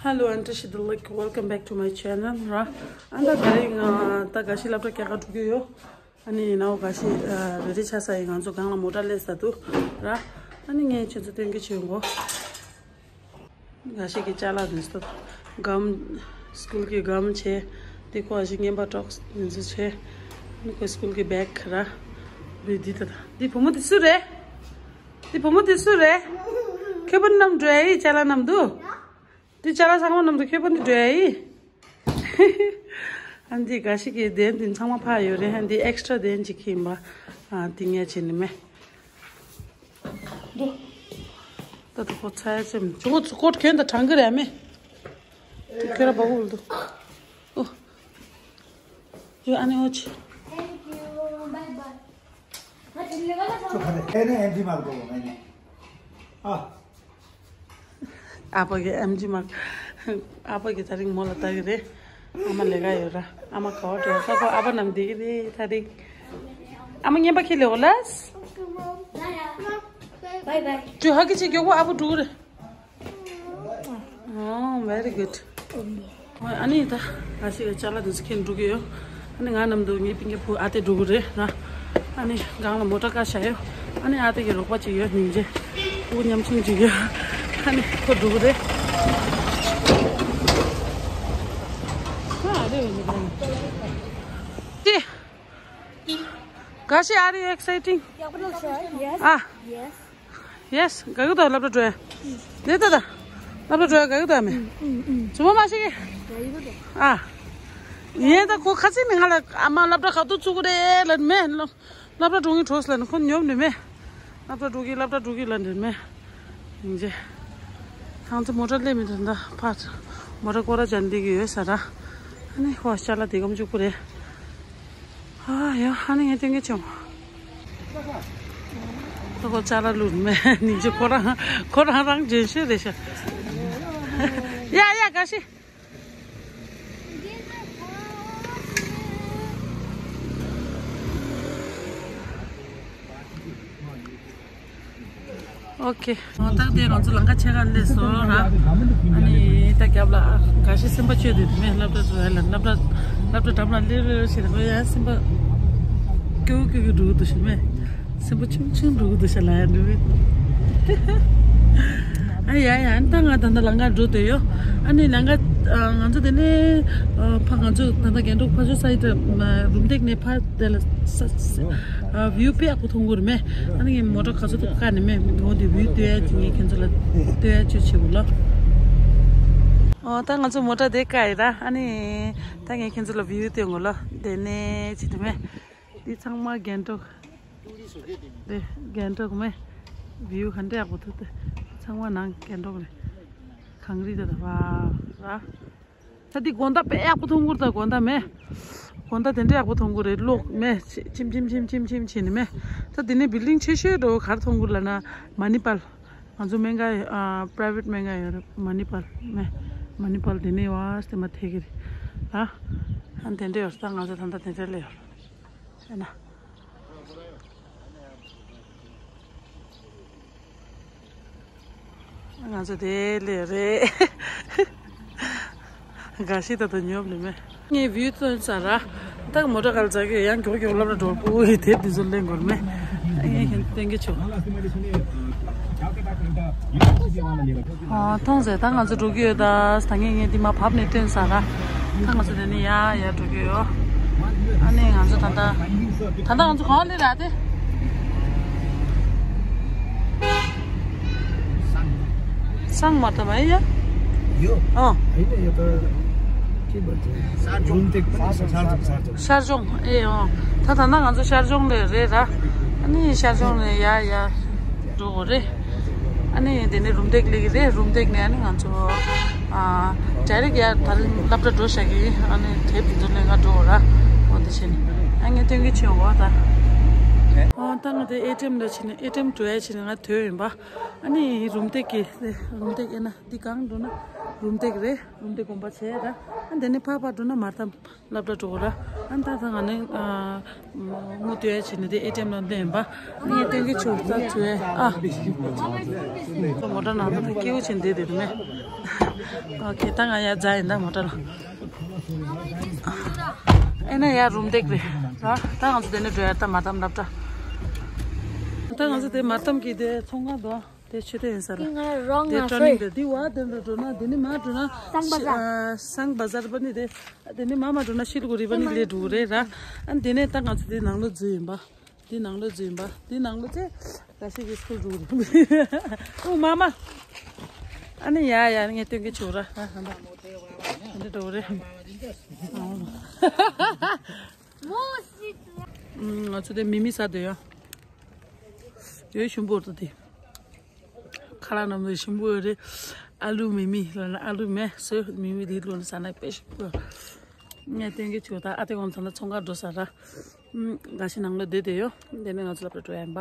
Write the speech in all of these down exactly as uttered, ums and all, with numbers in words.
Hello and welcome back to my channel. ར། ཨ་ད་དེ་རིང་ང་ད་དགའ་ཤི་སློབ་གྲྭ་རྒྱག་ག་འགྲོ་གི་ཡོད། ཨ་ནི་ནའོ་དགའ་ཤི་རེ་རེ་ཆ་ས་ཡིན། ང་ཚོ་སྒང་ལ་མོ་ཊ་སླེབས་ས་འདུག་ར། ཨ་ནི་ངས་ཁྱེད་ཚོ་སྟོན་གི་བྱེད་འགོ། དགའ་ཤི་གི་ཅ་ལག་འདི་ཚོ་སྒམ། སྐུལ་གི་སྒམ་བྱས། དེ་ཁོ་ཨ་ཞིག་རྔན་པ་ཀྲོག་སི་འདི་ཚོ་བྱས། ཨ་ནི་ཁོ་སྐུལ་གི་བེག་ར། འདི་འདི་ད་ད་འདི་བུ་མོ་འདི་སུ་རེད། འདི་བུ་མོ་འདི་སུ་རེད། ཁེ་པན་ནམ་འགྲོ་ཡ་ཡི་ཅ་ལག་ནམ་འདུག་འདི་ཅ་ལག་ཚང་མ་ནམ་དུ་ཁྱོད་པ་འདི་འགྲོ་ཡ་ཡིན། ཨ་འདི་དགའ་ཤི་གི་གདན་འདི་ཚང་མ་ཕག་ཡོད་རེད། ཨ་འདི་ཨེག་སི་ཊ་ར་གདན་ཅིག་ཁྱེར་ཡིན་པ། ཨ་འདི་ངས་བྱེད་ནི་མེད། འགྲོ། ད་དུ་ཁོ་ཚ་ཡ་ཅེམ་ཅུ་གོ་ཚུ་ཀོ་ཁྱོད་ད་གྲང་གི་རེད་མེད། དུ་ཁྱོད་ར་བ་བུ་ལ་དུ། ཨོ། ཡོ་ཨ་ནི་ཨོ་ཆི། Thank you. Bye bye. ཁྱོད་ག་རེ་ཨེ་ནས་ཨེམ་ཆི་མར་གོ་ཨེ་ནས། ཨ། ཨ་ཕ་གི་ཨེམ་ཆི་མར། ཨ་ཕ་གི་དེ་རིང་མོ་ལ་ལྟ་གི་རེད། ཨ་མ་ལས་ཀ་ཡོད་ར། ཨ་མ་ག་བ་འགྲོ་ཡ་ཁ་ཁོ་ཨ་ཕ་ནམ་བསྡད་གི་རེད་དེ་རིང་། ཨ་མ་རྔན་པ་ཁྱེར་ལེ་འོ་ལ། Bye bye. ཅུ་ཧ་གི་ཅིག་མགྱོགས་པོ་ཨ་ཕ་འགྲོ་གི་རེད། Oh, very good. ཨ་ནི་ད་ང་ཞིག་ཅ་ལག་དེ་ཚོ་ཁྱེར་འགྲོ་གི་ཡོད། ཨ་ནི་ང་ནམ་དུ་ངའི་སྤུན་ཀྱི་བུ་ཨ་ཏེ་འགྲོ་གི་རེད་ན། ཨ་ནི་སྒང་ལ་མོ་ཊ་བཀག་བཞག་ཡོད། ཨ་ནི་ཨ་ཏེ་གི་རོགས་པ་ཅིག་ཡོད་སྙིང་རྗེ། སྤུ་གུ་ཉམ་ཆུང་ཅིག་ཡོད། ཨ་ནི་ཁོ་འགྲོ་གི་རེད། ཨ་རེ་བ་ནི་ཀྱི། Gashi, are you exciting? Yes. Ah. Yes. Yes, དགའ་གི་འདུག་སློབ་གྲྭ་འགྲོ་ཡ། དེ་ལྟ་ད། སློབ་གྲྭ་འགྲོ་ཡ་དགའ་གི་འདུག་མེ། ཨུ་ཨུ། བྱུང་མ་མ་ཤེས་གི། དགའ་གི་འདུག་ཨ། ཡིན་ད་ཁོ་ཁ་སང་ནས་ང་ལ་ཨ་མ་སློབ་གྲྭ་ག་དུས་ཚུགས་ཀྱི་རེད་ལབ་མེད། སློབ་གྲྭ་འགྲོ་གི་འགྲོ་ལབ་ནས་ཁོ་ཉོབ་ནས་མེད། སློབ་གྲྭ་འགྲོ་གི་སློབ་གྲྭ་འགྲོ་གི་ལབ་ནས་མེད། ཡིན་རྗེ། ང་ཚོ་མོ་ཊ་སླེབས་མི་འདུག་ད་ཕར། མོ་ཊ་སྐོར་ར་སྦྱར་བསྡད་ཀྱི་ཡོད་ས་ར། ཨ་ནི་ཧོ་ཤ་ལ་དེ་གམ་བཅུག་པོ་རེད། ཨ་ཡ་ཧ་ནི་ངས་སྟོན་གི་བྱུང་། ད་ཁོ་ཅ་ལག་བླུགས་མེད་ནིང་ཅི་ཁོ་རང་ཁོ་རང་རང་འཇོན་ཤོས་རེད་ཤག་ཡ་ཡ་དགའ་ཤི། ཨོ་ཁེ། ད་དེ་ང་ཚོ་ལམ་ཁ་ཕྱེད་ཀ་སླེབས་སོང་ར། ཨ་ནི་ད་རྒྱབ་ལ་དགའ་ཤི་སེམས་པ་སྐྱོ་དེ་མེད། སློབ་གྲྭ་ཚོ་ཡ་ལ་སློབ་གྲྭ་སློབ་གྲྭ་འགྲམ་ལ་སླེབས་རེ་བྱེད་དེ་ཁོ་ཡ་སེམས་པ་སྐྱོ་སྐྱོ་གི་འགྲོ་གི་འདུག་ཤི་མེད། སེམས་པ་ཆུང་ཆུང་འགྲོ་གི་འདུག་ཤ་ལ་ཡ་འགྲོ་གི། ཨ་ཡ་ཡ་ཨ་ནི་ད་ང་ད་ལྟ་ལམ་ཁ་འགྲོ་བསྡད་ཡོད། ཨ་ནི་ལམ་ཁ་ང་ཚོ་དེ་ནས་ཕ་ང་ཚོ་ད་ལྟ་རྒྱན་འབྲོག་ཕ་ཇོ་སའི་ཏི་རུམ་བཏེག་ནས་ཕ། དེ་ལ་ས་ས་ཨ་བིའུ་དཔེ་ཡག་པོ་མཐོང་གི་རེད་མེ། ཨ་ནི་ངས་མོ་ཊ་ག་ཚོད་དུ་བཀག་ནས་མེ་འོ་དེ་བིའུ་ལྟོས་ཡ་ཅིག་ངས་ཁྱེད་ཚོ་ལ་ལྟོས་ཡ་ཅིག་བྱེད་དགོས་ལ། ཨོ་ད་ང་ཚོ་མོ་ཊ་དེ་བཀག་ཡིན་ར། ཨ་ནི་ད་ངས་ཁྱེད་ཚོ་ལ་བིའུ་སྟོན་དགོས་ལ། དེ་ནས་ཅི་དེ་མེ། འདི་ཚང་མ་རྒྱན་འབྲོག་དེ་རྒྱན་འབྲོག་མེ། བིའུ་ག་འདྲ་ཡག་པོ་ཐུག་དེ་ཚང་མ་ནང་རྒྱན་འབྲོག་རེད། གངས་རི་དེ་ད་བ་ར། ད་འདི་དགོང་དག་དཔེ་ཡག་པོ་མཐོང་གི་རེད། ད་དགོང་དག་མེ། དགོང་དག་དེ་འདྲ་ཡག་པོ་མཐོང་གི་རེད། གློག་མེ་ཆིམ་ཆིམ་ཆིམ་ཆིམ་ཆིམ་བྱས་ནས་མེ། ད་འདི་ནས་བིལ་ཌིང་ཆེ་ཤོས་འགྲོ་གར་མཐོང་གི་རེད་ལབ་ན་མ་ནི་པལ། ང་ཚོ་སྨན་ཁང་ཨ་པ་རའི་ཝེཊ་སྨན་ཁང་ཡོད་རེད་མ་ནི་པལ་མེ། མ་ནི་པལ་དེ་ནས་བ་སྟེ་མ་ཐད་ཀྱི་རེད་ཨ། ཨ་དེ་འདྲ་ཡོད་རེད། ད་ང་ཚོ་ད་ལྟ་དེ་འདྲ་སླེབས་ཡོད་རེད། ཨེ་ན། ང་ཚོ་དེ་ལས་རེད། དགའ་ཤི་ད་ད་ཉོབ་ནི་མེ། ངས་བིའུ་སྟོན་ས་ར། ད་མོ་ཊ་ག་ལ་འཛེགས་ཡོད། ཡང་མགྱོགས་མགྱོགས་སློབ་གྲྭ་འགྲོ་པོ་ཡི་དེབ་འདི་ཚོ་ལེན་དགོས་མེ། ངས་ཁྱེད་བསྟན་གི་ཆོག་ཨ་མཐོང་ཟེར། ད་ང་ཚོ་འགྲོ་གི་ཡོད། ད་ད་ངས་ངས་འདི་མ་བབས་ནས་སྟོན་ས་ར། ད་ང་ཚོ་དེ་ནས་ཡ་ཡ་འགྲོ་གི་ཡོད། ཨ་ནི་ང་ཚོ་ད་ལྟ་ད་ལྟ་ང་ཚོ་གང་ལ་ར་དེ། སང་མ་ཐ་མ་ཡ། ཡོ། ཨ། ཨ་ཡིན་ཡོད་ད། ཅི་བར་དུ། རུམ་བཏེག་པ་ནི་ཤར་ལྗོངས་ཤར་ལྗོངས། ཤར་ལྗོངས་ཨེ་ཨོ། ད་ད་ལྟ་ང་ཚོ་ཤར་ལྗོངས་ལ་རེད་ར། ཨ་ནི་ཤར་ལྗོངས་ནས་ཡ་ཡ་འགྲོ་དགོས་རེད། ཨ་ནི་དེ་ནས་རུམ་བཏེག་སླེབས་ཀྱི་རེད། རུམ་བཏེག་ནས་ཨ་ནི་ང་ཚོ་ཨ་ཌའི་རེག་ཡ་ད་རིང་སློབ་གྲྭ་འགྲོ་བཞག་གི་ཡིན། ཨ་ནི་དེབ་དེ་ཚོ་ལེན་ག་འགྲོ་དགོས་ར། འོ་དེ་བྱས་ནས་ཨ་ངས་སྟོན་གི་བྱེད་འོ་ད། ཨ་ད་ང་དེ་ཨེ་ཊི་ཨེམ་ལ་ཕྱིན་ནས་ཨེ་ཊི་ཨེམ་འགྲོ་ཡ་ཕྱིན་ནས་ང་དོད་ཡིན་པ། ཨ་ནི་རུམ་བཏེག་གི་རུམ་བཏེག་ཨེ་ན། འདི་གང་འགྲོ་ན། རུམ་བཏེག་རེད། རུམ་བཏེག་དགོན་པ་བྱས་ར། ཨ་འདི་ནས་ཕར་ཕར་འགྲོ་ན་མར་ཐམ་སློབ་གྲྭ་འགྲོ་ར། ཨ་ད་ད་ང་ནི་ཨ་དངུལ་སྟོན་ཡ་བྱས་ནས་དེ་ཨེ་ཊི་ཨེམ་ལ་འདོན་པ། ངས་སྟོན་གྱི་ཆུ་ཚ་ཚུ་ཨེ་ཨ། མོ་ཊ་ནང་དུ་སྐྱེའུ་ཆེན་བསྡད་དེ་དུ་མེད། ཨོ་ཁེ་ད་ང་ཡར་འཛེགས་ཡིན་ད་མོ་ཊ་ལ། ཨེ་ན་ཡར་རུམ་བཏེག་རེད་ར། ད་ང་ཚོ་དེ་ནས་འགྲོ་ཡ་ད་མར་ཐམ་སློབ་གྲྭ། ད་ང་ཚོ་དེ་མར་ཐམ་གྱི་དེ་ཚོང་ཁང་དུ། དེ་ཆོས་དེ་ཡིན་ས་ར། ང་རང་དེ་ང་ཊི་རེ་ནིང་ཤོར་དེ་འདི་བ་དེ་འདྲ་འགྲོ་ན་དེ་ནི་མ་འགྲོ་ན་སང་བ་ཟར། ཨ་སང་བ་ཟར་པ་ནི་དེ། དེ་ནི་མ་མ་འགྲོ་ན་ཤི་ལུ་གུ་རི་པ་ནི་ལས་འགྲོ་གི་རེད་ར། ཨ་དེ་ནས་ད་ང་ཚོ་དེ་ནང་ལོ་འཛུལ་ཡིན་པ། དེ་ནང་ལོ་འཛུལ་ཡིན་པ། དེ་ནང་ལོ་ཚེ་ད་ཤི་གི་སྐུལ་འགྲོ་གི་རེད། ཨོ་མ་མ། ཨ་ནི་ཡ་ཡ་ངས་སྟོན་གི་ཆོག་ར། ཨ་ཧ་འདི་འགྲོ་གི་རེད། ང་ཚོ་དེ་མི་མི་ཟ་དོ་ཡ། ཡོད་ཞུམ་པོ་རེད་དེ། ཁ་ལག་རྣམས་ལ་ཞིམ་པོ་ཡོད་རེད། ཨ་ལུ་མི་མི་ལ་ལ་ཨ་ལུ་མེ་སོ་མི་མི་དེ་ལོ་ལ་ཟ་ན་དཔེ་ཞིམ་པོ། ངས་སྟོན་གི་ཆུ་ད་ཨ་ཏི་ཝང་ཚང་ལ་ཚོང་ཁ་འགྲོ་ས་ར། ཨམ་ག་ཤི་ནང་ལ་བསྡད་དེ་ཡོད། དེ་ནས་ང་ཚོ་ལ་པྲ་འགྲོ་ཡ་ཡིན་པ།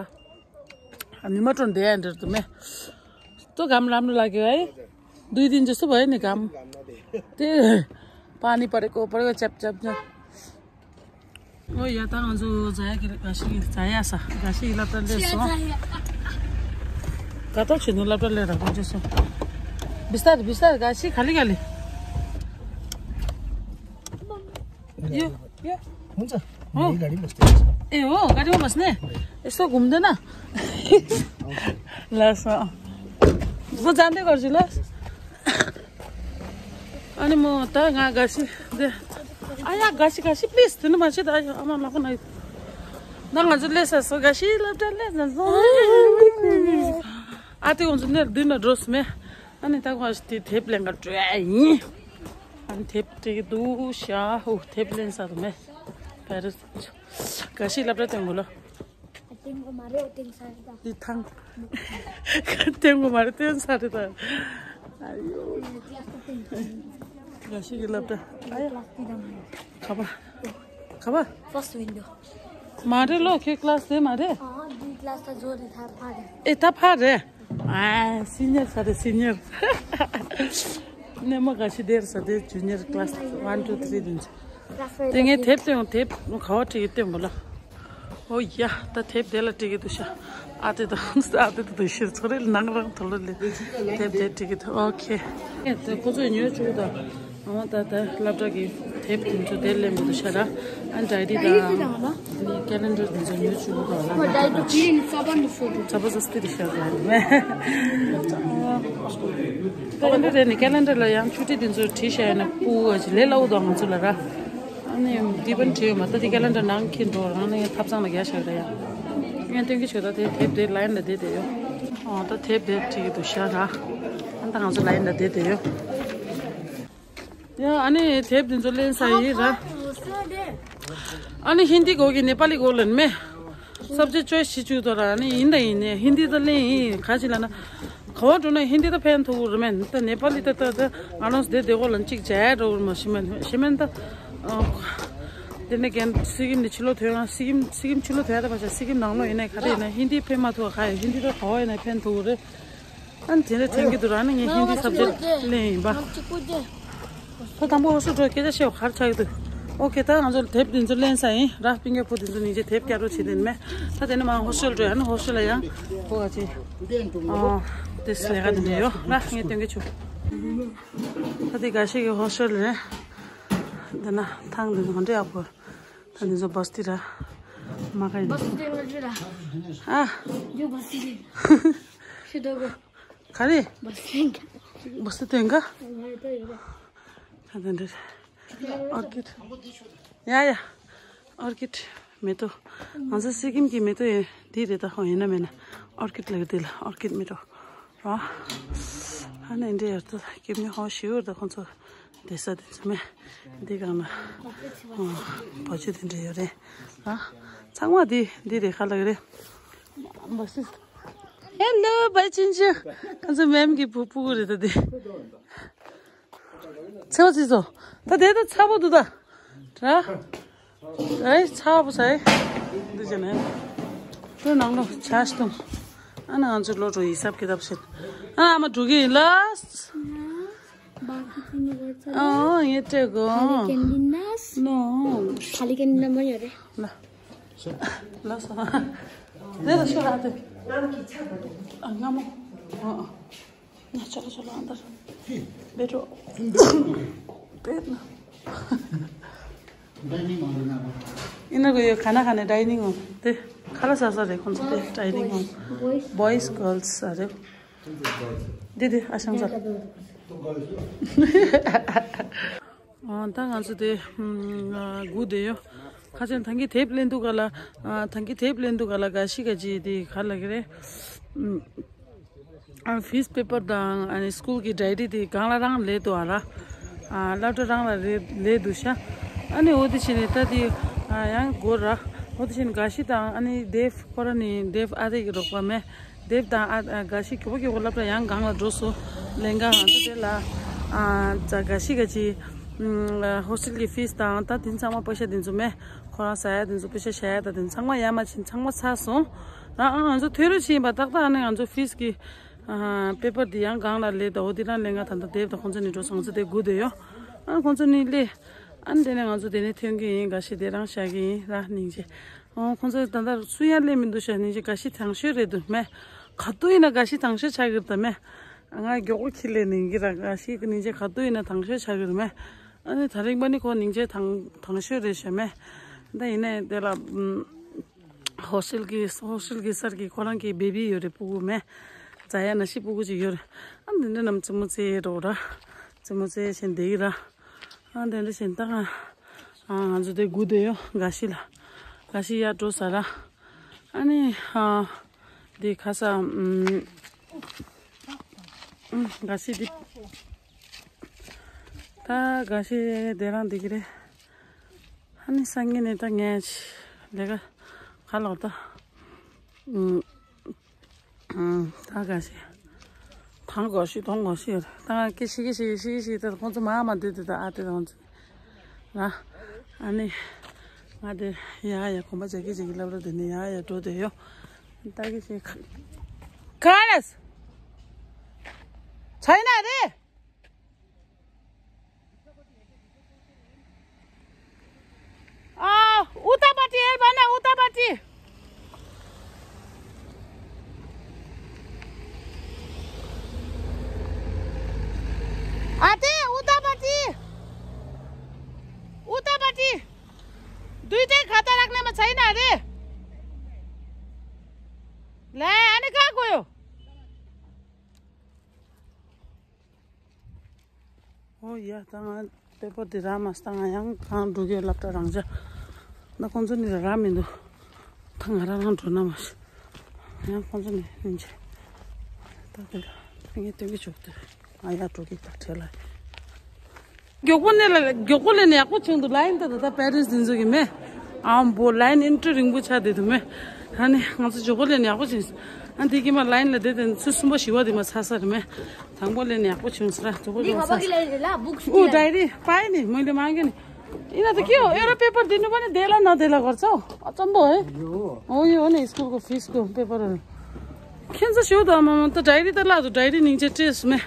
ཨ་ནི་མ་ཀྲོན་བསྡད་ཡ་འདིར་དུ་མེ། ཏོ་གམ་ལམ་ལ་ལ་གི་ཨེ། དུས་དིན་ཇི་སུ་བ་ཨེ་ནི་གམ། དེ། པ་ནི་པ་རེ་ཀོ་པ་རེ་ཀོ་ཅབ་ཅབ་ཅབ། ཨོ་ཡ་ད་ང་ཚོ་ཛ་ཡ་གི་ག་ཤི་གི་ཛ་ཡ་ས་ག་ཤི་གི་སློབ་གྲྭ་སླེབས་སོང་། ག་ཏོ་ཆུ་ནུ་སློབ་གྲྭ་སླེབས་ར་གོ་ཅི་སོང་། བི་སྟར་བི་སྟར་ག་ཤི་ག་ལི་ག་ལི། ཡོ་ཡོ། हुन्छ। ཨོ། गाडीमा बस्दै। ए हो गाडीमा बस्ने। यसो घुम्दैन। ल स। म जाँदै गर्छु ल। अनि म त गा गासी दे। आया गासी गासी प्लिज थुन मान्छे त आयो आमा लखन आयो। न गाजु लेस सो गासी लप्टा लेस न सो। आते हुन्छ ने दिन ड्रेस मे। अनि त गासी ती थेप लेंगा ट्राई। अनि थेप ती दु स्या हो थेप लेन सा मे। पेरिस गासी लप्टा तेंगुलो। ཏེང་གོ་མ་རེད། ཏེང་ས་རེད་ད། འདི་ཐང་། ཏེང་གོ་མ་རེད། ཏེང་ས་རེད་ད། ཨ་ཡོ། ག་ཤི་གི་ལབ་ད། ཨ་ཡ། ག་པ། ག་པ། First window. མ་རེད་ལོ། ཁྱེད་ཀླ་སི་དེ་མ་རེད། ཨ་འདི་ཀླ་སི་ད་ཛོ་རེད། ད་ཕ་རེད། ཨེ་ད་ཕ་རེད། ཨ་སི་ཉར་ས་རེད། སི་ཉར། ནས་མ་ག་ཤི་དེར་ས་དེ་ཇུ་ཉར་ཀླ་སི་ཝན་ཊུ་ཐི་རི་དེ་ཚོ། དེ་ངས་དེབ་སྟོན་དེབ་ག་བ་བྲིས་ཀྱི་སྟོན་དགོས་ལ། ཨོ་ཡ་ད་དེབ་དེ་ལ་བྲིས་ཀྱི་འདུག་ཤ། ཨ་དེ་དང་ཨ་དེ་དང་ཤེར་ཚོ་རེ་ནང་རང་ཐོ་ལོ་ལེ། དེབ་དེ་བྲིས་ཀྱི་འདུག་ཨོ་ཁེ། ད་ཁོ་ཚོས་ཉོས་བཅུག་ད། ཨ་ད་ད་སློབ་གྲྭ་གི་དེབ་དེ་ཚོ་དེ་ལེན་པ་འདུག་ཤ་ར། ཨ་ཌའི་རི་དང་། ཀེ་ལེན་ཌར་དེ་ཚོ་ཉོས་བཅུག་ག་ལ། ཛ་བ་ཛ་སི་ཏི་རི་ཤ་ར། ཀེ་ལེན་ཌར་དེ་ནི་ཀེ་ལེན་ཌར་ལ་ཡང་ཆུ་ཊི་དེ་ཚོ་བྲིས་བཞག་ཡོད་ན་སྤུ་གུ་ག་ཅིག་ལས་སླ་བོ་འདུག་ང་ཚོ་ལ་ར། ཨ་ནི་འདི་པན་བྲིས་ཡོད་མ་ད་དེ་ཀེ་ལེན་ཌར་ནང་འཁྱེར་འགྲོ་རང་ནས་ཐབ་ཚང་ལ་རྒྱག་བཞག་ར་ཡ། ངས་སྟོན་གྱི་ཆོད་ད་དེ་དེབ་དེ་ལ་ཡིན་ད་བསྡད་བསྡད་ཡོད། ཨོ་ད་དེབ་དེ་བྲིས་ཀྱི་འདུག་ཤ་ར། ཨ་ད་ང་ཚོ་ལ་ཡིན་ད་བསྡད་བསྡད་ཡོད། ཡ་ཨ་ནི་དེབ་དེ་ཚོ་ལེན་ས་ཡིན་ར། ཨ་ནི་ཧིན་དི་གོ་གི་ནེ་པ་ལི་གོ་ལེན་མེ། སབ་ཇེག་ཅོའི་སི་བྱེད་བཅུག་ཐོག་ར་ཨ་ནི་ཡིན་ད་ཡིན་ནས་ཧིན་དི་ད་ལེན་ཡིན་ག་ཅི་ལ་ན། ག་བ་འགྲོ་ན་ཧིན་དི་ད་ཕན་ཐོགས་རེད་མེན་ད་ནེ་པ་ལི་ད་ད་ད་ང་རང་སྡེ་སྡེ་གོ་ལ་གཅིག་བྱས་འགྲོ་གི་མ་ཤི་མེན་ཤི་མེན་ད། དེ་ནས་རྒན་སི་ཀིམ་ནས་ཕྱི་ལོགས་ཐོན་ཡང་སི་ཀིམ་སི་ཀིམ་ཕྱི་ལོགས་ཐོན་ཡ་ད་བ་ཤ་སི་ཀིམ་ནང་ལོགས་ཡིན་ནས་ག་རེ་ཡིན་ན་ཧིན་དི་ཕན་མ་ཐོགས་ག་ཡ་ཧིན་དི་ད་ག་བ་ཡིན་ན་ཕན་ཐོགས་རེད། ཨ་ནི་དེ་འདྲ་དྲན་གྱི་འདུག་ར་ཨ་ནི་ངས་ཧིན་དི་སབ་ཇེག་ལེན་ཡིན་པ། ད་དང་པོ་ཧོ་སུ་འགྲོ་སྐད་ཆ་བཤད་པ་ག་རེ་ཆགས་ཀྱི་འདུག་ཨོ་ཁེ་ད་ང་ཚོ་དེབ་འདི་ཚོ་ལེན་ས་ཡིན་ར། སྤུན་ཀྱག་པོ་འདི་ཚོ་ཉིན་རྗེས་དེབ་བསྐྱར་རོགས་བྱེད་དེ་ནི་མེད། ད་དེ་ནི་མ་ཧོ་སུ་འགྲོ་ཡ་ནི་ཧོ་སུ་ལ་ཡང་ཁོ་ག་ཅི་ཨོ་དེ་སི་ལས་ཀ་འདི་འདྲ་ཡོད་ར། ངས་སྟོན་གྱི་ཆུ་ད་དེ་ག་ཤེད་ཀྱི་ཧོ་སུ་ལ་ནི་འདི་ན་ཐང་འདི་ཚོ་ག་འདྲ་ཡག་པོ། ད་འདི་ཚོ་བ་སི་ཏི་ར་མ་ག་ཡིན། བ་སི་ཏི་ང་ཚོ་ར་ཨ་འདི་བ་སི་ཏི་ཤི་དོ་གོ་ག་རེ། བ་སི་ཏི་བ་སི་ཏི་ཡིན་ག་ང་ད་ཡོད་ར། ད་ད་འདི་ཨོར་ཀིཌ། ཡ་ཡ། ཨོར་ཀིཌ་མེ་ཏོག་ང་ཚོ་སི་ཀིམ་གྱི་མེ་ཏོག་ཡིན་འདི་རེད་ད། ཧོ་ཡིན་ན་མེད་ན་ཨོར་ཀིཌ་ལབ་ཀྱི་འདི་ལ་ཨོར་ཀིཌ་མེ་ཏོག་ར། ཨ་ནི་འདི་ཡར་ད་སྐྱིབས་ནི་ཧོ་ཞིའུར་ད་ཁོང་ཚོ་བསྡད་ས་དེ་ཚོ་མེད། འདི་སྒང་ལ་བ་ཅི་དེ་འདྲ་ཡོད་རེད་ར། ཚང་མ་འདི་འདི་རེད་ཁ་ལག་རེད། བ་སི། ཧེ་ལོ་བའི་ཅིན་ཅི། ཁོང་ཚོ་མེམ་གྱི་བུ་སྤུ་གུ་རེད་ད་འདི། ཚེ་བ་ཚེ་ཚོ། ད་དེ་ད་ཚ་པོ་འདུག་ད། ར། ཨེ་ཚ་པོ་ཚ་ཨེ། འདི་ཅི་ནས། དེ་ནང་ལོ་ཆ་ཞིག་ཨ་ནི་ང་ཚོ་ལོ་འགྲོ་ཡི་ས་བཀའ་ཐབས་ཤེས། ཨ་ཨ་མ་འགྲོ་གི་ཡིན་ལ། ཨོ་ངས་སྤྲད་གོ། ཐ་ལི་ཀན་ལི་ནས། ནོ། ཐ་ལི་ཀན་ལི་ནས་མ་ཡོད་རེད། ལ། ལ་སོ། དེ་ལ་ཤོག་ཨ་དེ། ཨ་སྔ་མོ། ཨ་ཨ། ན་ཆོག་ཆོག་ལ་ཨ་འདར། བེད་རོ། བེད་ན། ཡིན་ན་གོ་ཡོད་ག་ན་ག་ནས་ཌའི་ནིང་ཧོམ་དེ་ཁ་ལ་ས་ས་རེད། ཁོང་ཚོ་དེ་ཌའི་ནིང་ཧོམ། Boys Girls ས་རེད། འདི་འདི་ཨ་ཞང་ཚ། ཨ་ད་ང་ཚོ་དེ་ཨ་སྒུག་བསྡད་ཡོད། ཁ་ཆེན་ཐང་གི་དེབ་ལེན་འདུག་ག་ལ། ཨ་ཐང་གི་དེབ་ལེན་འདུག་ག་ལ། ག་ཤི་ག་ཅི་དེ་ག་ལ་གི་རེད། ཨ་ཕིས་པེ་པར་དང་ཨ་ནི་སྐུལ་གི་ཌའི་རི་དེ་སྒང་ལ་རང་ལས་འདུག་ཨ་ར། ཨ་སློབ་གྲྭ་རང་ལ་རེད་ལས་འདུག་ཤག་ཨ་ནི་འོ་དེ་བྱས་ནས་ད་དེ་ཨ་ཡང་སྒུག་ར། འོ་དེ་བྱས་ནས་ག་ཤི་དང་ཨ་ནི་དེབ་ཁོ་ར་ནི་དེབ་ཨ་རེ་གི་རོགས་པ་མེད། དེབ་དང་ཨ་ཨ་ག་ཤི་གི་བོ་གི་བོ་སློབ་གྲྭ་ཡང་སྒང་ལ་འགྲོ་སོང་། ལེན་ག་ང་ཚོ་དེ་ལ་ཨ་ཙ་ག་ཤི་ག་ཅི་ཨ་ཧོ་སི་ཊལ་གི་ཕིས་དང་ད་དེ་ཚང་མ་པེ་ཤ་དེ་ཚོ་མེད། ཁོ་རང་ཟ་ཡ་དེ་ཚོ་པེ་ཤ་བཞག་ཡ་ད་དེ་ཚང་མ་ཡར་མར་ཕྱིན་ཚང་མ་ཚར་སོང་། ཨ་ཨ་ང་ཚོ་ཐོ་རེ་ཕྱིན་པ་ཏག་ཏག་ཨ་ནི་ང་ཚོ་ཕིས་གི་ཨ་པེ་པར་དེ་ཡང་སྒང་ལ་ལས་ད་འོ་དེ་རང་ལེན་ག་ད་ད་དེབ་དང་ཁོང་ཚོ་ནི་འགྲོ་སོང་། ང་ཚོ་དེ་སྒུག་བསྡད་ཡོད། ཨ་ཁོང་ཚོ་ནི་ལས། ཨ་ནི་དེ་ནས་ང་ཚོ་དེ་ནས་ཐོན་གི་ཡིན། ག་ཤི་དེ་རང་བཞག་གི་ཡིན་ར་སྙིང་རྗེ། ཨོ་ཁོང་ཚོ་ད་ལྟ་སུ་ཡང་སླེབས་མི་འདུག་ཤག་སྙིང་རྗེ། ག་ཤི་དང་ཤོས་རེད་འདུག་མེད། ག་དུས་ཡིན་ན་ག་ཤི་དང་ཤོས་ཆགས་ཀྱི་རེད་ད་མེད། ང་མགྱོགས་པོ་ཁྱི་ལས་ནིང་གི་ར་ག་ཤི་གི་སྙིང་རྗེ། ག་དུས་ཡིན་ན་དང་ཤོས་ཆགས་ཀྱི་རེད་མེད། ཨ་ནི་ད་རིང་པ་ནི་ཁོ་སྙིང་རྗེ་དང་དང་ཤོས་རེད་ཤག་མེད། ད་ཡིན་ནའི་དེ་ལ་ཧོ་སི་ཊལ་གི་ཧོ་སི་ཊལ་གི་སར་གི་ཁོ་རང་གི་བེ་བི་ཡོད་རེད། སྤུ་གུ་མེད། ཛ་ཡ་ན་ཤི་སྤུ་གུ་ཅིག་ཡོད་རེད། ཨ་འདི་འདྲ་རྣམས་རྩེད་མོ་རྩེ་རོགས་ར། རྩེད་མོ་རྩེ་བཞིན་བསྡད་ཀྱི་ར། ཨ་དེ་འདྲ་བཞིན་ད་ང་ཨ་ང་ཚོ་དེ་སྒུག་བསྡད་ཡོད། ག་ཤི་ལ། ག་ཤི་ཡར་འགྲོ་ས་ར། ཨ་ནི་ཨ་དེ་ཁ་ས་ཨམ་ཨམ་ག་ཤི་དེ་ད་ག་ཤི་དེ་རང་བསྡད་ཀྱི་རེད། ཨ་ནི་སང་ཉིན་ནས་ད་ངས་ལས་ཀ་ག་ལོག་ད་ཨམ། ད་ག་ཤི། ཐང་གོ་ཤི་ཐོང་གོ་ཤི་ཡོད། ད་ང་ཀི་ཤི་ཀི་ཤི་ཤི་ཤི་ད་ཁོང་ཚོ་མ་མ་འདུས་དུས་ད་ཨ་དེ་ཁོང་ཚོ་ང་ཨ་ནི་ང་དེ་ཡ་ཡ་གོམ་པ་རྒྱག་གི་རྒྱག་གི་སློབ་གྲྭ་དེ་ནས་ཡ་ཡ་འགྲོ་དེ་ཡོད། ད་ཀི་ཤི་ཁ་ཁ་རེས་ཆ་ཡིན་ན་རེད། आ, उतापट्टि, हेर भन, उतापट्टि। आते, उतापट्टि। उतापट्टि। दुइटै खाता राख्नेमा छैन अरे। ला, अनि कहाँ गयो? ཨོ་ཡ། ད་ང་པེ་པར་འདི་རག་མ་སོང་། ད་ང་ཡང་གང་འགྲོ་གི་ཡོད། སློབ་གྲྭ་རང་འཇགས། ད་ཁོང་ཚོ་ནི་རག་མི་འདུག་ད་ང་རང་རང་འགྲོ་ན་མ་ཤི། ཡང་ཁོང་ཚོ་ནི་ནིན་ཆེ། ད་དེ་ལ་ངས་སྟོན་གི་ཆོག་ཏུ་ང་ཡར་འགྲོ་གི་ད་བྲེལ་ལ། མགྱོགས་པོ་ནས་ལ་མགྱོགས་པོ་ལས་ནས་ཡག་པོ་བྱུང་འདུག་ལ་ཡིན་ད། ད་ད་པེ་རེན་སི་འདི་ཚོ་གི་མེ་ཨམ་བོ་ལ་ཡིན་ཨིན་ཊི་རིང་པོ་ཆགས་བསྡད་འདུག་མེ། ཨ་ནི་ང་ཚོ་མགྱོགས་པོ་ལས་ནས་ཡག་པོ་བྱུང་། ཨ་འདི་གི་མ་ལ་ཡིན་ལ་བསྡད་དེ་ཚུལ་གསུམ་པ་བཞི་པ་དེ་མ་ཚར་ས་རེད་མེ། དང་པོ་ལས་ནས་ཡག་པོ་བྱུང་ཟེར་ར། དང་པོ་འདི་ཁ་བ་གི་ལ་ཡིན་ལ་བུག་ཤུ་ཨུ་ཌའི་རི་པའི་ནི་མོ་ལི་མང་གི་ནི། ཡིན་ན་ད་ཀི་ཨོ་ཨེ་ར་པེ་པར་འདི་ནུ་པ་ནི་དེ་ལ་ན་དེ་ལ་གོར་ཚོ་ཨ་ཙམ་པོ་ཨེ། ཨོ་ཡོ་ནི་སྐུལ་གོ་ཕིས་གོ་པེ་པར་ཨེ། ཁྱེད་ཚོ་ཞུ་དང་མ་མ་ད་ཌའི་རི་ད་ལ་དུ་ཌའི་རི་ནིང་ཅེ་ཏྲེས་མེ།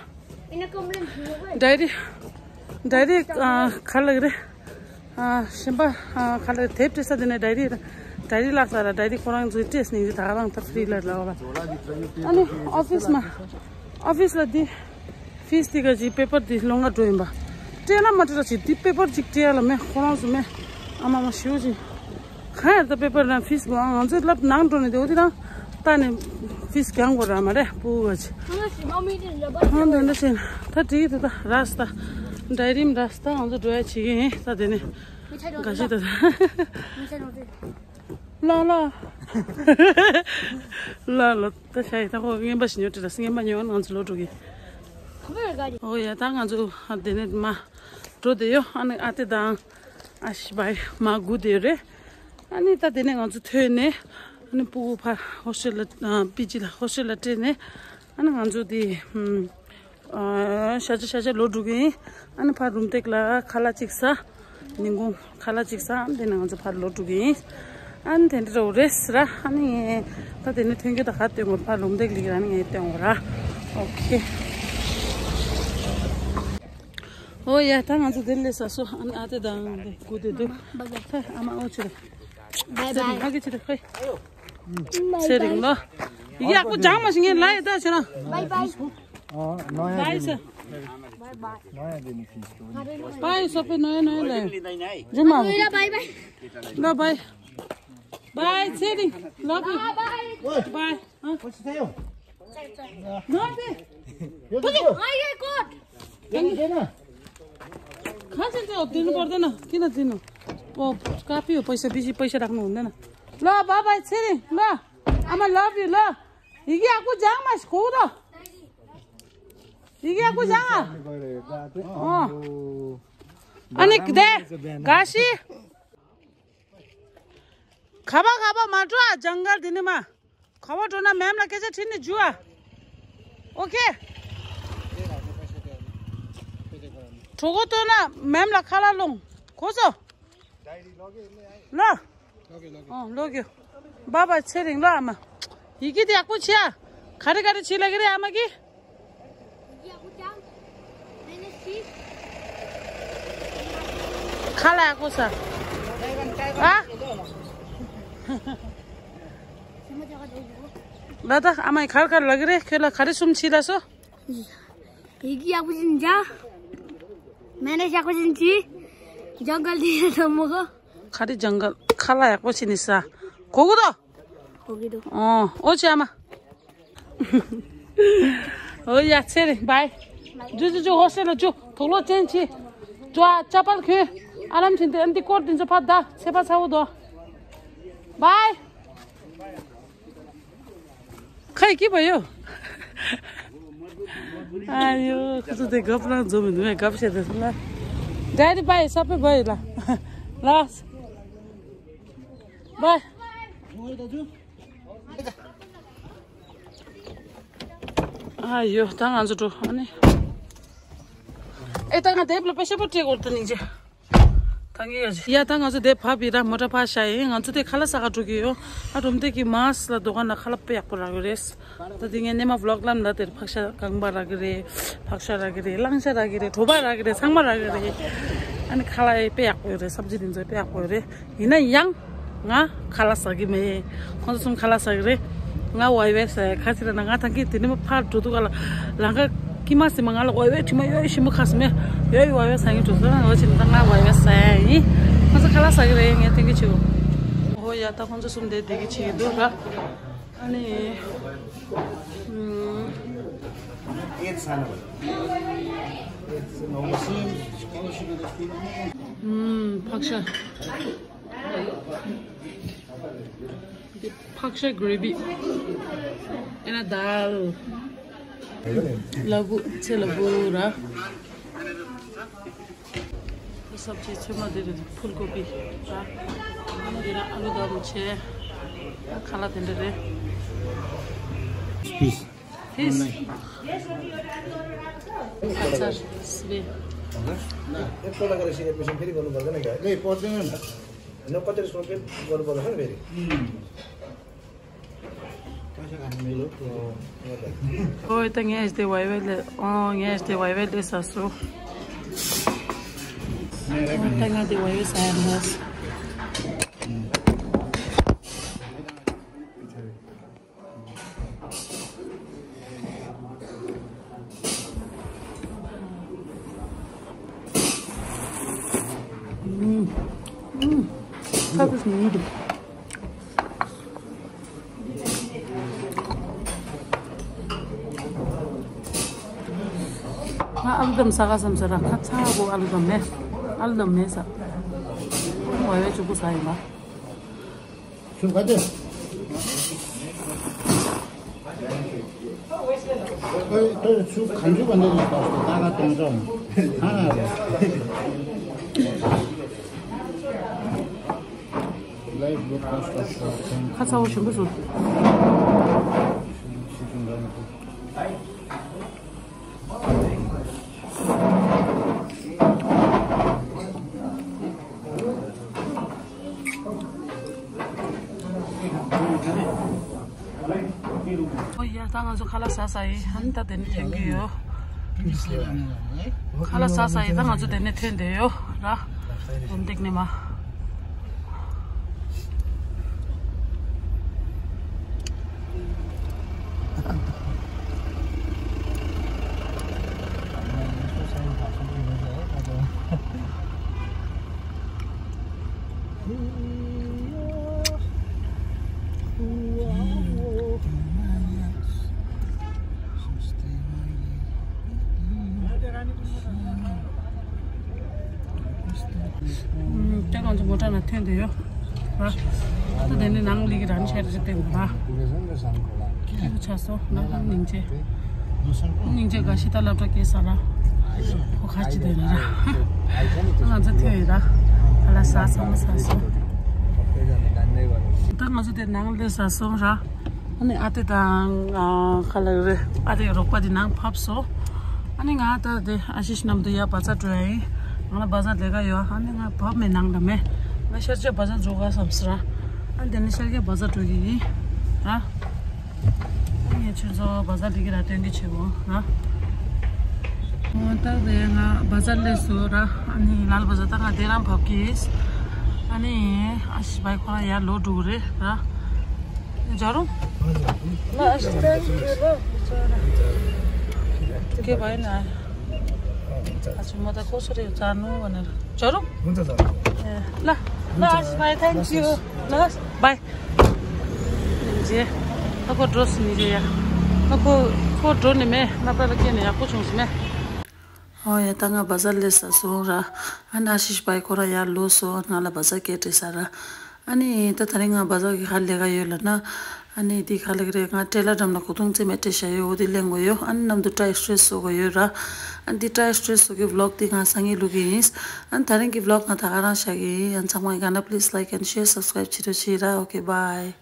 ཌའི་རི་ཌའི་རི་ཨ་ག་ལ་གི་རེད། ཨ་གཞན་པ་ཨ་ག་ལ་དེབ་སྤྲད་ས་དེ་ནས་ཌའི་རི་ཌའི་རི་བཀླགས་ས་ར། ཌའི་རི་ཁོ་རང་ཚོའི་སྤྲད་ནས་ད་ག་རང་ད་ཕི་རི་ལ་ལ་བ། ཨ་ནི་ཨོ་ཕིས་མ་ཨོ་ཕིས་ལ་དེ་ཕིས་དེ་ག་ཅིག་པེ་པར་དེ་ལོང་ང་འགྲོ་ཡིན་པ། སྤྲད་ན་མ་སྤྲད་ཅིག་དེ་པེ་པར་ཅིག་སྤྲད་ཡ་ལ་མེ་ཁོ་རང་ཚོ་མེ་ཨ་མ་མ་ཞེ་པོ་ཅིག་གང་ཡང་ད་པེ་པར་ནང་ཕིས་དགོས་ཨང་། ང་ཚོའི་སློབ་ནང་འགྲོ་ནས་དེ་འོ་དེ་དང་ལྟ་ནས་ཕིས་གྱང་དགོས་ར་མ་རེད་སྤུ་གུ་ག་ཅིག་ཨང་དེ་འདྲ་བྱས་ན་ད་དྲིས་དེ་ད་ར་སི་ད་ཌའི་རི་ར་སི་ད་ང་ཚོ་འགྲོ་ཡ་བྱེད་ཀྱི་ཡིན་ད། དེ་ནས་ག་ཤེད་ད་ལ་ལ་ལ་ལ་ད་ཤ་ཡི་ད་ཁོ་རྔན་པ་ཞིག་ཉོ་དྲི་ར་སི་རྔན་པ་ཉོ་ང་ཚོ་ལོ་དྲུག་གི། ཨོ་ཡ་ད་ང་ཚོ་དེ་ནས་མ་འགྲོ་དེ་ཡོད། ཨ་ནི་ཨ་ཏི་དང་ཨ་ཤི་བའི་མ་སྒུག་དེ་ཡོད་རེད། ཨ་ནི་ད་དེ་ནས་ང་ཚོ་ཐོན་ནས་ཨ་ནི་སྤུ་གུ་ཕར་ཧོ་སི་ཊེལ་ལ་པི་ཇི་ལ་ཧོ་སི་ཊེལ་ལ་སྤྲད་ནས་ཨ་ནི་ང་ཚོ་དེ་ཤ་ཆ་ཤ་ཆ་ལོ་དྲུག་ཡིན། ཨ་ནི་ཕར་རུམ་སྟེགས་ལ་ཁ་ལག་ཅིག་ཟ། ཉིན་གུང་ཁ་ལག་ཅིག་ཟ། ཨ་ནི་དེ་ནས་ང་ཚོ་ཕར་ལོ་དྲུག་ཡིན། ཨ་ནི་དེ་འདྲ་རེད་ཟེར་ར། ཨ་ནི་ད་དེ་ནས་ཐོན་རྒྱུ་ད་ག་སྟོན་དགོས་ཕར་རུམ་སྟེགས་ལ་ཨ་ནི་ངས་སྟོན་དགོས་ར། ཨོ་ཁེ། ཨོ་ཡ། ད་ང་ཚོ་དེར་སླེབས་ཚར་སོང་། ཨ་ནི་ཨ་ཏེ་དང་སྐུ་དེ་འདུག་ཧེ། ཨ་མ་ཨོ་ཆེ་རེ། བའི་ཚེ་རིང་། བའི། ཕ་གི་ཆེ་རེ། ཧེ། ཚེ་རིང་ལོ། ཡག་པོ་སྦྱང་མ་ཤེས་ངས་ལབ་ཡ། ད་བྱས་ན། བའི་བའི། ཨོ་ནོ་ཡ། བའི་ཚེ། བའི་བའི། བའི་སོ་པའི་ནོ་ཡ་ནོ་ཡ་ལབ་ཡ། རྗེས་མ། བའི་བའི། ལོ་བའི། བའི་ཚེ་རིང་། ལོ་བའི། བའི། ཨ། ནོར་ཏེ། ཡོད་དོ། ཨ་ཡེ་ཀོད། ཡོད་ན་ཡོད་ན། ཁ་ཆེ་ཆེ་འོ་དེ་ནི་བར་དེ་ན་ཀི་ན་དེ་ནི། ཨོ་ཀ་ཕི་ཡོ་པེ་ཤ་བི་ཤི་པེ་ཤ་རག་ནོ་འདི་ན། ལོ་བའི་བའི་ཚེ་རིང་ལོ། ཨ་མ་ལབ་ཡོད་ལོ། ཡི་གེ་ཡག་པོ་སྦྱང་མ་ཤེས་གོ་ར། ཡི་གེ་ཡག་པོ་སྦྱང་ཨ། ཨོ། ཨ་ནི་ག་དེ་ག་ཤི། ག་པ་ག་པ་མ་འགྲོ་ཨ། ཇང་གལ་འདི་ནི་མ། ག་པ་འགྲོ་ན་མེམ་ལ་སྐད་ཆ་དྲིས་ནས་འཇུ་ཨ། ཨོ་ཁེ། གྲོད་ཁོག་ལྟོགས་ན་མེམ་ལ་ཁ་ལག་སློང་། གོ་སོང་། ལོ། ཨོ་ལོ་གི། བའི་བའི་ཚེ་རིང་ལོ། ཨ་མ། ཡི་གེ་དེ་ཡག་པོ་བྱེད་ཨ། ག་རེ་ག་རེ་བྱེད་ལབ་ཀྱི་རེད་ཨ་མ་གིས། ཁ་ལག་ཡག་པོ་ཟ། ཨ། ལ་ད་ཨ་མ་ཡིས་ག་རེ་ག་རེ་ལབ་ཀྱི་རེད། ཁྱོད་ལ་ག་རེ་གསུམ་བྱེད་ལབ་སོང་། ཡི་གེ་ཡག་པོ་ཞིག་འཇགས། མེ་ནེ་ཡག་པོ་ཞིག་བྱེད། ཇང་གལ་དེ་ཡང་མོ་གོ། ག་རེ་ཇང་གལ། ཁ་ལག་ཡག་པོ་བྱེད་ནས་ཟ། གོ་གི་འདུག་གོ་གི་འདུག་ཨོ་ཨོ་ཅི་ཨ་མ། ཨོ་ཡ་ཚེ་རིང་བའི། ཇུ་ཇུ་ཇུ་ཧོ་སེ་ལ་ཇུ། དུག་ལོག་ཅན་ཆི། ཇུ་ཨ་ཅ་པལ་ཁུ། ཨ་ལམ་ཆིན་ཏེ་ཨན་ཏི་ཀོར་ཏིན་ཇོ་ཕ་ད་ཚེ་ཕ་ཚ་བོ་དོ། བའི། ཁ་ཡི་ཀི་བ་ཡོ། ཨ་ཡོ། ཁ་ཚོ་དེ་གབ་རང་འཛོམས་མི་འདུག་མེ་གབ་བཤད་དེ་སོང་ལ། ཌེ་ཌི་བའི་ས་པེ་བའི་ལ། ལ། བའི། ཨ་ཡོ། ད་ང་ཚོ་འགྲོ་ཨ་ནི། ཨེ་ད་ང་དེབ་ལ་པེ་ཤ་པོ་སྤྲད་དགོས་ད་ནི་ཇེ། ད་ངས་ཡ། ཡ་ད་ང་ཚོ་དེ་ཕབ་པའི་ར་མོ་ཊ་ཕར་བཞག་ཡིན། ང་ཚོ་དེ་ཁ་ལག་ཟ་ག་འགྲོ་གི་ཡོད། ཨ་གྲོམ་དེ་གི་མཱས་ལ་དོ་ག་ན་ཁ་ལག་དཔེ་ཡག་པོ་རག་གི་རེད། ད་དེ་ངས་ནེ་མ་བི་ལོག་ལམ་ལ་དེར་ཕག་ཤ་རྐང་པ་རག་གི་རེད། ཕག་ཤ་རག་གི་རེད། གླང་ཤ་རག་གི་རེད། གྲོ་པ་རག་གི་རེད། ཚང་མ་རག་གི་རེད། ཨ་ནི་ཁ་ལག་དཔེ་ཡག་པོ་ཡོད་རེད། སབ་ཇི་དེ་ཚོ་དཔེ་ཡག་པོ་ཡོད་རེད། ཡིན་ན་ཡང་ང་ཁ་ལག་ཟ་གི་མེད། ཁོང་ཚོ་གསུམ་ཁ་ལག་ཟ་གི་རེད། ང་ཝའི་ཝའི་ཟ་ཡ། ག་ཅི་ལབ་ན་ང་ཐང་གི་དེ་ནི་མ་ཕར་འགྲོ་དུས་ག་ལ་ལང་ཀ་ཀི་མ་སི་མ་ང་ལ་ཝའི་ཝའི་དྲི་མ་ཡོད་ཞིམ་པོ་ཁ་སི་མེད། ཡོད་ཝའི་ཝའི་ཟ་ཡིན་འགྲོ་ཟ་ན་འོ་ཅི་ད་ང་ཝའི་ཝའི་ཟ་ཡ་ཡིན། ཁོང་ཚོ་ཁ་ལག་ཟ་གི་རེད། ངས་ཐེང་གི་ཆེ་གོ། ཨོ་ཡ། ད་ཁོང་ཚོ་གསུམ་དེ་བསྡད་ཀྱི་བྱེད་ཀྱི་འདུག་ར། ཨ་ནི། ཨུམ། ཨུམ། ཕག་ཤ། ཕག་ཤ་གྷི་རེ་བི། ཨེ་ན་དཱལ། ལ་གུ་ཚེ་ལ་གུ་ར། སབ་ཇི་ཚོད་མ་དེ་རེད། ཕུལ་གོ་པི་ར། དེ་ར་ཨ་ལུ་དམ་བྱས། ཁ་ལག་དེ་འདྲ་རེད། Peace. Peace. ཨ་ཚར་སི་བེ། नहीं, पौधे में ना। No, पौधे में सोच के बोल, बोल, है ना, मेरी। ཨོ་ད་ངས་དེ་ཝའི་ཝའི་ལས། ཨོ་ངས་དེ་ཝའི་ཝའི་ལས་ཟ་སོ། ཨོ་ད་ང་དེ་ཝའི་ཝའི་ཟ་ཡ་མ་སོ། ཨུམ། ཨུམ། ཁ་ཁུ་སི་ནི་འདུག་ང་ཨ་ལུ་དམ་ཟ་ག་བསམ་ཟེར་ན་ཁ་ཚ་པོ་ཨ་ལུ་དམ་མེད། ཨ་ལུ་དམ་མེད་ཟ། ཝའི་ཝའི་གཅིག་པུ་ཟ་ཡིན་པ། ཚུར་ག་དེ། ཨོ་ད་ཚུར་ག་འཇུག་ག་འདི་ལ་ད་ད་ག་གཏོང་ཚོང་ཧ་ན་རེད། Life broadcast of South China. ཁ་ཚ་བོ་ཞིམ་པོ་བཟོ། ཨོ་ཡ། ད་ང་ཚོ་ཁ་ལག་ཟ་ཟ་ཡིན། ཨ་ནི་ད་དེ་ནས་ཐོན་གྱི་ཡོད། ཁ་ལག་ཟ་ས་ཡིན་ད། ང་ཚོ་དེ་ནས་ཐོན་བསྡད་ཡོད་ར། འོ་འདེགས་ནས་མ། ད་ང་ཚོ་མོ་ཊ་ནང་ཐོན་བསྡད་ཡོད་ར། ད་དེ་ནས་ནང་ལ་གི་རང་ཆས་རེ་བསྟན་དགོས་ར། སྐྱིད་པོ་ཆགས་སོང་ན། ཧང་སྙིང་རྗེ། སྙིང་རྗེ་དགའ་ཤི་ད་སློབ་གྲྭ་སྐྱེལ་ས་ར། ཁོ་ཁ་ཅིག་བསྡད་ན་ར། ང་ཚོ་ཐོན་ཡོད་ར། ཁ་ལག་ཟ་སོང་ཟ་སོང་། ད་ང་ཚོ་དེ་ནང་ལ་ཟ་སོང་ར། ཨ་ནི་ཨ་ཏི་དང་ཨ་ཁ་ལག་རེ་ཨ་ཏི་རོགས་པ་དེ་ནང་ཕབ་སོང་། ཨ་ནི་ང་ད་དེ་ཨ་ཤིས་མཉམ་དུ་ཡར་བ་ཛར་འགྲོ་ཡ་ཡིན། ང་ལ་བ་ཛར་ལས་ཀ་ཡོད། ཨ་ནི་ང་བབས་མེད་ནང་ལ་མེད། ང་ཤར་རྒྱག་བ་ཛར་འགྲོ་ག་བསམ་སོང་ར། ཨ་ནི་དེ་ནས་ཤར་རྒྱག་བ་ཛར་འགྲོ་གི་ཡིན་ར། ངས་ཁྱོད་ཚོ་བ་ཛར་འགྲིག་གི་ར་སྟོན་གི་བྱེད་གོ་ང་། ད་དེ་ང་བ་ཛར་སླེབས་སོང་ར། ཨ་ནི་ལ་ལ་བ་ཛར་ད་ང་དེ་རང་བབས་ཀྱིས། ཨ་ནི་ཨ་ཤིས་བྷའི་ཁོ་རང་ཡར་ལོག་འགྲོ་གི་རེད་ར། ཇོ་རུང་། ལ་ཨ་ཤིས་ད་ཡོད་ལ་ཀེ་བྷའི་ན། ཨ་ཤིས་མོ་ད་ཀོ་སོ་རེ་ཙ་ནུ་བ་ན་ཇོ་རུང་། ལ་ལ་ཨ་ཤིས་བྷའི། Thank you. ལ་བྷའི། ཉིན་རྗེ། ཨ་ཁོ་འགྲོ་སོང་ཉིན་རྗེ་ཡ། ཨ་ཁོ་ཁོ་འགྲོ་ནི་མེད། ང་པ་ལ་སྐྱེལ་ནས་ཡག་པོ་བྱུང་སོང་མེད། ཨོ་ཡ་ད་ང་བ་ཛར་སླེབས་ཚར་སོང་ར། ཨ་ནི་ཨ་ཤིས་བྷའི་ཁོ་རང་ཡར་ལོག་སོང་། ང་ལ་བ་ཛར་སྐད་སྤྲད་ས་ར། ཨ་ནི་ད་དེ་རིང་ང་བ་ཛར་གི་ག་རེ་ལས་ཀ་ཡོད་ལབ་ན། ཨ་ནི་འདི་ག་རེ་ལབ་ཀྱི་རེད། ང་ཊེ་ལར་འགྲམ་ལ་གོས་ཐུང་རྩེད་མོ་སྤྲད་བཞག་ཡོད། འོ་དེ་ལེན་དགོས་ཡོད། ཨ་ནི་མཉམ་དུ་ཊའི་སི་ཊེཊ་བཟོ་དགོས་ཡོད་ར། ཨ་ནི་འདི་ཊའི་སི་ཊེཊ་བཟོ་གི་བི་ལོག་འདི་ང་སང་ཉིན་བླུག་གི་ཡིན། ཨ་ནི་དེ་རིང་གི་བི་ལོག་ང་ད་ག་རང་བཞག་གི་ཡིན། ཨ་ནི་ཚང་མ་ཡིན་ག་ན་please like and share, subscribe བྱེད་རོགས་བྱེད་ར། Okay, bye.